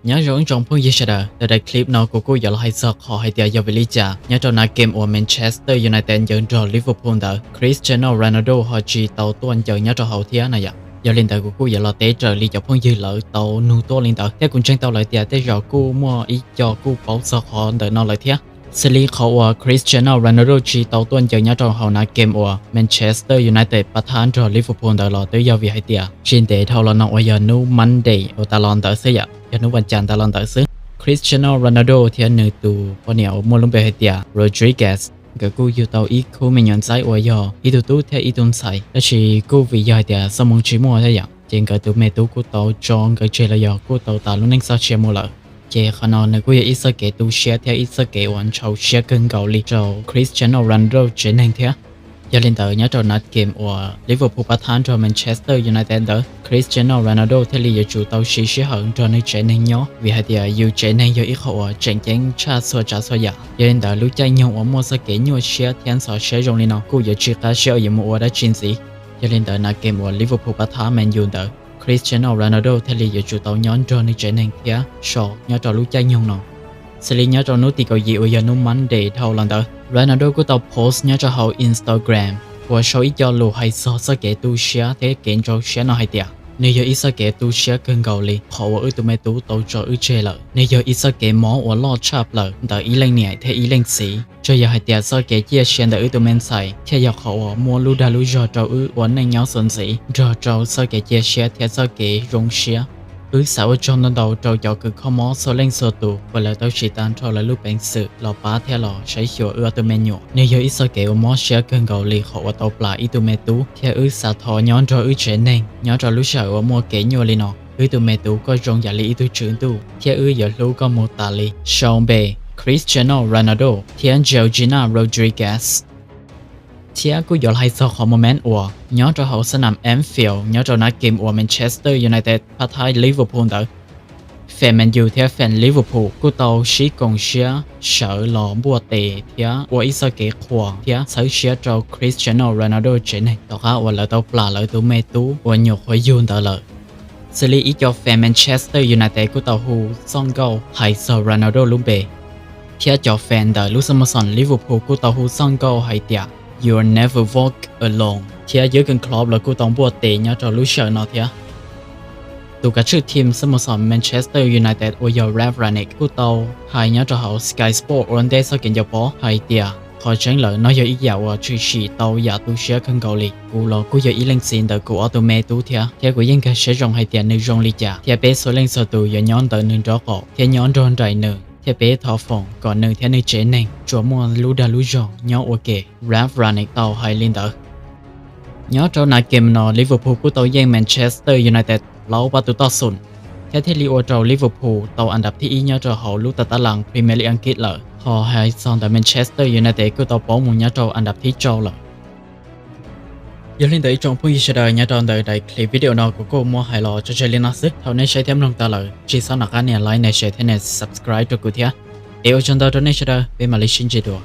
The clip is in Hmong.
Nyob zoo ib tsoom phooj ywg sawv daws, ntawm daim clip no kuv kuj yuav los hais txog qhov hais tias yog vim li cas nyob rau na game uas Manchester United ncaws nrog Liverpool ntawd, Cristiano Ronaldo ho tsis tau tuaj ncaws nyob rau hauv thiab no yom. Yog li ntawd kuv kuj yuav los teb raws li cov phooj ywg lawv tau nug tuaj li ntawd, thiab kuv ntseeg tau lawm tias tej zaum kuj muaj ib co kuj paub txog qhov ntawm no lawm thiab. Xws li qhov uas Cristiano Ronaldo tsis tau tuaj ncaws nyob rau hauv na game uas Manchester United pab thab nrog Liverpool ntawd los twb yog vim hais tias tsis ntev dhau los no uas yog hnub Monday uas tas los ntawd xwb yom, yog hnub vas cas tas los ntawd xwb. Cristiano Ronaldo thiab nws tus poj niam uas muaj lub npe hais tias Rodriguez, nkawd kuj yug tau ib khub me nyuam ntxaib uas yog ib tug tub thiab ib tug ntxhais, tab sis kuj vim yog hais tias txoj hmoo tsis muaj thiab yom, ces nkawd tus me tub kuj tau tso nkawd tseg los yog kuj tau tas lub neej txoj sia mus lawm. Ces qhov no nws kuj yog ib txoj kev tu siab thiab ib txoj kev uas ntxhov siab kawg nkaus li rau Cristiano Ronaldo tsev neeg thiab. Yog li ntawd nyob rau na game uas Liverpool pab thab nrog Manchester United ntawd, Cristiano Ronaldo thiaj li yuav tsum tau siv sij hawm nrog nws tsev neeg nyob, vim hais tias yus tsev neeg yog ib qho uas tseem ceeb tshaj txhua tsav txhua yam. Yog li ntawd lub caij nyoog uas muaj txoj kev nyuaj siab thiab ntxhov siab zoo li no kuj yuav tsis qab siab uas yuav mus ua dab tsi ntxiv. Yog li ntawd na game uas Liverpool pab thab Man U ntawd, Cristiano Ronaldo thiaj li yuav tsum tau nyob nrog nws tsev neeg thiab so nyob rau lub caij nyoog no. Xws li nyob rau hnub tim kaum yim uas yog hnub Monday dhau los ntawd, Ronaldo kuj tau post nyob rau hauv Instagram uas sau ib co lus hais txog txoj kev tu siab thiab kev ntxhov siab no hais tias nws yog ib txoj kev tu siab kawg nkaus li qhov uas wb tus me tub tau tso wb tseg lawm. Nws yog ib txoj kev mob uas loj tshaj plaws ntawm ib leej niam thiab ib leej txiv. Tsuas yog hais tias txoj kev ciaj sia ntawm wb tus me ntxhais thiaj yog qhov uas muab lub dag lub zog rau wb ua neej nyob txuas ntxiv nrog rau txoj kev cia siab thiab txoj kev zoo siab. Wb xav ua tsaug ntau ntau rau cov kws kho mob txhua leej txhua tus uas lawv tau tsim tag nrho lawv lub peev xwm los pab thiab los saib xyuas wb ob tug me nyuam. Nws yog ib txoj kev uas mob siab kawg nkaus li qhov uas tau plam ib tug me tub, thiab wb xav thov nyob nrog wb tsev neeg nyob rau lub sij hawm uas muaj kev nyuaj li no. Wb tus me tub koj zoo yam li ib tug tswv ntuj thiab wb yuav hlub koj mus tas li. Sau npe Cristiano Ronaldo thiab Georgina Rodriguez. Thiab kuj yuav hais txog qhov moment uas nyob rau hauv xab nam Anfield nyob rau na game uas Manchester United pab thab Liverpool ntawd, fan Man U thiab fan Liverpool kuj tau sib koom siab sawv los npuaj tes thiab ua ib txoj kev qhuas thiab txhawb siab rau Cristiano Ronaldo tsev neeg tom qab uas lawv tau plam lawv tus me tub uas nyuam qhuav yug ntawd lawm. Xws li ib co fan Manchester United kuj tau hu txoj nkauj hais txog Ronaldo lub npe, thiab cov fan ntawm lub xab mo xom Liverpool kuj tau hu txoj nkauj hais tias You'll never walk alone, thiab Jurgen Klopp los kuj tau npuaj tes nyob rau lub sij hawm no thiab. Tus kav tswj team xab mo xom Manchester United uas yog Ralf Rangnick kuj tau hais nyob rau hauv Sky Sport ua ntej txoj kev ncaws pob hais tias qhov tseeb lawm no yog ib yam uas tshwm sim tau yam tu siab kawg nkaus li. Kuv los kuj yog ib leej txiv ntawm kuv ob tug me tub thiab, thiab kuv yeej nkag siab zoo hais tias nws zoo li cas thiab peb txhua leej txhua tus yuav nyob ntawm nws nraub qaum thiab nyob nrog nraim nws, thiab peb thov foom kom nws thiab nws tsev neeg tsuas muaj lub dag lub zog nyob ua ke. Ralf Rangnick tau hais li ntawd. Nyob rau na game no Liverpool kuj tau yeej Manchester United plaub pab tus toj xum, thiab thiaj li ua rau Liverpool tau an dab thib ib nyob rau hauv lub tag tab las Premier League Askiv lawm. Ho hais txog ntawm Manchester United kuj tau paub mus nyob rau an dab thib rau lawm. Yog li ntawd ib tsoom phooj ywg sawv daws, nyob rau ntawm daim clip video no kuv kuj muab hais los tso tseg li no xwb. Thaum nej saib thiab mloog tas lawm tsis txhob nco qab nias like, nias share thiab nias subscribe rau kuv thiab. Es ua tsaug ntau rau nej sawv daws, peb mam li sib ntsib dua.